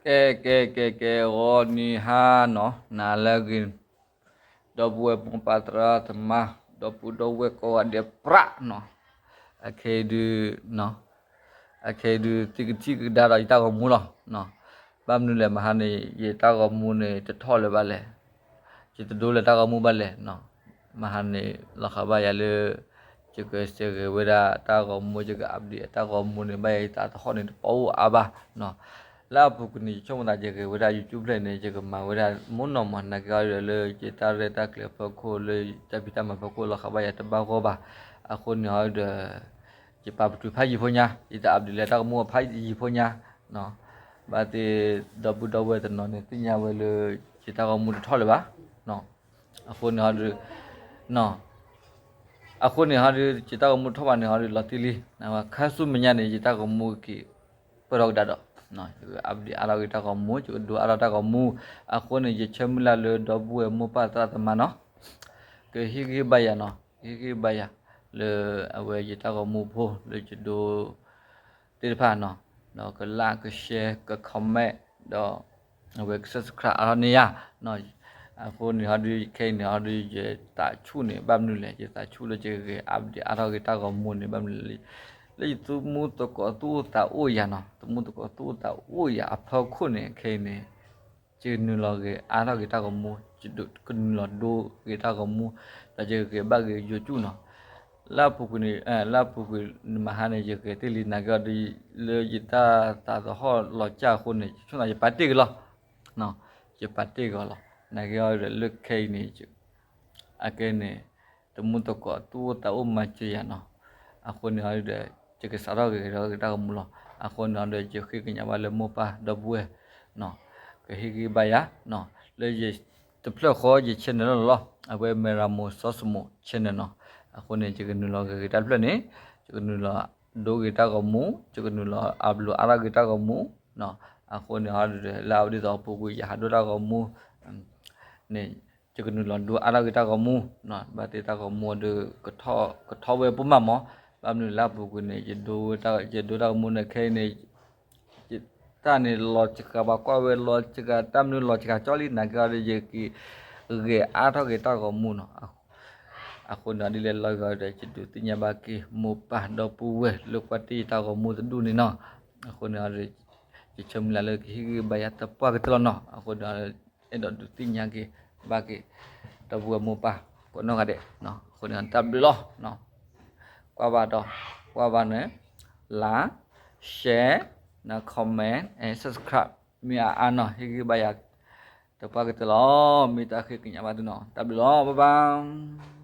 ကဲ ကဲ ကဲ ကဲ ဂီၤနံၤဟါနီၤ နၤလၢအဂ့ၤ ဒီပုၢ်ဝဲၢ်မိၢ်ပၢ်သရၣ်သမါ ဒီပုၢ်ဒီဝဲၢ်ကိးဂၤဒဲးပြးနီၤ, အခဲအံၤဒုး အခဲအံၤဒုး သုကထံၣ်ကဒါဒီးယတၢ်ဂီၤမူလီၤ. ဘၣ်မနုၤလဲၣ် မဟါန့ၣ် ယတၢ်ဂီၤမူန့ၣ် တထီၣ်လၢၤဘၣ်လဲၣ်, ယတဒိလၢတၢ်ဂီၤမူဘၣ်လဲၣ်နီၤ. မဟါန့ၣ် လီၤဃာ်ဘၣ်ယၤလၢ ယကစဲးဂဲၤဝဲဒၣ်တၢ်ဂီၤမူ ယက update တၢ်ဂီၤမူန့ၣ် ဘၣ်ယၤယသးသဟီၣ်န့ၣ် တပီအိၣ်အါဘၣ်နီၤ. လၢအပူၤကွံာ်န့ၣ် ယဆိကမိၣ်သး ယဂဲၤဝဲဒၣ် YouTube ဖျၢၣ်န့ၣ် ယကမၤဝဲဒၣ်မိၢ်နီၢ်မး နာ်က့အီၤဒီး လၢယတၢ်ရဲၣ်တၢ်ကျဲၤအဖီခိၣ် လၢတၢ်ဖံးတၢ်မၤဖီခိၣ် လီၤဃာ်ဘၣ်ယၤတဘၣ်ဂီၢ်ဘၣ်. အဃိန့ၣ်အီၤဒီး ယပာ်ပတုာ်ဖးယံၤဖိညါ ယတ update လၢတၢ်ဂီၤမူအဖးယံၤဖိညါနီၤ. ဘၣ်သ့ၣ် ဒီပုၢ်ဒီဝဲၢ်တနီၤန့ၣ် သ့ၣ်ညါဝဲလၢ ယတၢ်ဂီၤမူတထီၣ်လၢၤဘၣ်နီၤ. အဃိန့ၣ်ဟီဒုး အဃိန့ၣ်ဟီဒုး ယတၢ်ဂီၤမူတထီၣ်ဘၣ်န့ၣ်ဟီဒုး လီၤတံၢ်လံ, ခါဆူမဲာ်ညါန့ၣ် ယတၢ်ဂီၤမူက့ၤပၢၢ်ထီၣ်ကဒါဒီး ယက update အါထီၣ်က့ၤတၢ်ဂီၤမူ ယကဒိအါထီၣ်တၢ်ဂီၤမူ. အဃိန့ၣ် ယဆၢမုၢ်လၢ်လၢဒီပုၢ်ဝဲၢ်မိၢ်ပၢ်သရၣ်သမါနီၤ ကဟ့ၣ်ဂံၢ်ဘါယၤနီၤ ကဟ့ၣ်ဂံၢ်ဘါယၤ လၢအဝဲယတၢ်ဂီၤမူဖိ လၢယဒိ သ့ၣ်တဖၣ်နီၤ, ဒီးက like က share က comment ဒီး အဝဲက subscribe အါထီၣ်န့ၢ်ယၤ. အဃိန့ၣ်ဟီဒုး ခဲအံၤန့ၣ်ဟီဒုး ယသးဆူၣ်န့ၣ် ဘၣ်မနုၤလဲၣ် ယသးဆူၣ်လၢယကဂဲၤ update အါထီၣ်က့ၤတၢ်ဂီၤမူန့ၣ် ဘၣ်မနုၤလဲၣ် လၢယသူမူသကိးသူၣ်အိၣ်သးအိၣ်ယၤနီၤ သူမူသကိးသူၣ်အိၣ်သးအိၣ်ယၤအဖီခိၣ်န့ၣ် ခဲအံၤန့ၣ် ယကနုာ်လီၤဂဲၤအါထီၣ်က့ၤတၢ်ဂီၤမူ ယကနုာ်လီၤဒိဂ့ၤတၢ်ဂီၤမူ ဒီးယကဂဲၤဘၣ်ဂ့ၤယိာ်ကၠူၣ်နီၤ. လၢအပူၤကွံာ်န့ၣ် လၢအပူၤကွံာ်မဟါန့ၣ် ယဂဲၤတ့ၢ်လံ နာ်က့အီၤဒီး လၢယတၢ်သးသဟီၣ်လီၤကၢ်အဃိန့ၣ် ယဆိကမိၣ်သး ယပာ်တ့ၢ်က့ၤလီၤ. ယပာ်တ့ၢ်က့ၤအီၤလီၤ. နာ်က့အီၤဒီး လၢခဲအံၤန့ၣ် အကဲန့ၣ် တမူတကိးသူၣ်အိၣ်သးအိၣ်မၤစၢၤယၤနီၤ. အဃိန့ၣ်ဟီဒီး ယကစးထီၣ်ဂဲၤထီၣ်က့ၤတၢ်ဂီၤမူလီၤ. အဃိန့ၣ်ဟီဒီး ယဃ့ကညးဘၣ်လၢမိၢ်ပၢ်ဒီပုၢ်ဝဲၢ် ကဟ့ၣ်ဂံၢ်ဘါယၤ လၢယတဖျၢၣ်ဃီယ channel လီၤလီၤ. အဝဲ မဲရမိၢ်စီၤစမိၣ် channel နီၤ. အဃိန့ၣ် ယကနုာ်လီၤဂဲၤက့ၤတၢ်တဖျၢၣ်န့ၣ် ယကနုာ်လီၤဒိဂ့ၤတၢ်ဂီၤမူ ယကနုာ်လီၤ upload အါထီၣ်က့ၤတၢ်ဂီၤမူ အဃိန့ၣ်ဟီဒီး လၢအဝဲဒ်သိးအပူၤကွံာ် ယဟးဒိတၢ်ဂီၤမူ န့ၣ် ယကနုာ်လီၤဒိအါထီၣ်က့ၤတၢ်ဂီၤမူ ဘၣ်သ့ၣ်တၢ်ဂီၤမူဒီး ကထီၣ်ဝဲပမၢ်မး ဘၣ်မနုၤလၢအပူၤကွံာ်န့ၣ် ယဒိတၢ်ဂီၤမူန့ၣ်ခဲအံၤန့ၣ် တၢ်န့ၣ်လီၤစှၤ ပှၤကွၢ်ဝဲလီၤစှၤ တၢ်မနုၤလီၤစှၤကၠီလံ နာ်က့အီၤဒီး ယကဂဲၤအါထီၣ်က့ၤတၢ်ဂီၤမူနီၤ. အဃိန့ၣ်ဒ်လဲၣ်လီၤဂာ်ဒီး ယဒုးသ့ၣ်ညါဘၣ်က့ၤ မိၢ်ပၢ်ဒီပုၢ်ဝဲၢ်လၢကွၢ်တ့ၢ်ယတၢ်ဂီၤမူတဒူၣ်န့ၣ်နီၤ. အဃိန့ၣ်ဒီး ယဆၢမုၢ်လၢ်လၢကဟ့ၣ်ဂံၢ်ဘါယၤသပှၢ်ကတၢၢ်လီၤနီၤ. အဃိန့ၣ် အဲၣ်ဒိးဒုးသ့ၣ်ညါက့ၤ ဘၣ်က့ၤ ဒီပုၢ်ဝဲၢ်မိၢ်ပၢ် ကိးနီၢ်ဂၤဒဲး အဃိန့ၣ် တၢ်ဘျုးလီၤ. ကွၢ်ဘၣ်ဒီး ကွၢ်ဘၣ်န့ၣ် like share န comment and subscribe မ့ၢ်အါအါနီၤ ဟ့ၣ်ဂံၢ်ဘါယၤ သပှၢ်ကတၢၢ်လီၤ. မ့ၢ်တၢ်ဃ့ကညးဘၣ်သုနီၤ တၢ်ဘျုးလီၤ bye bye.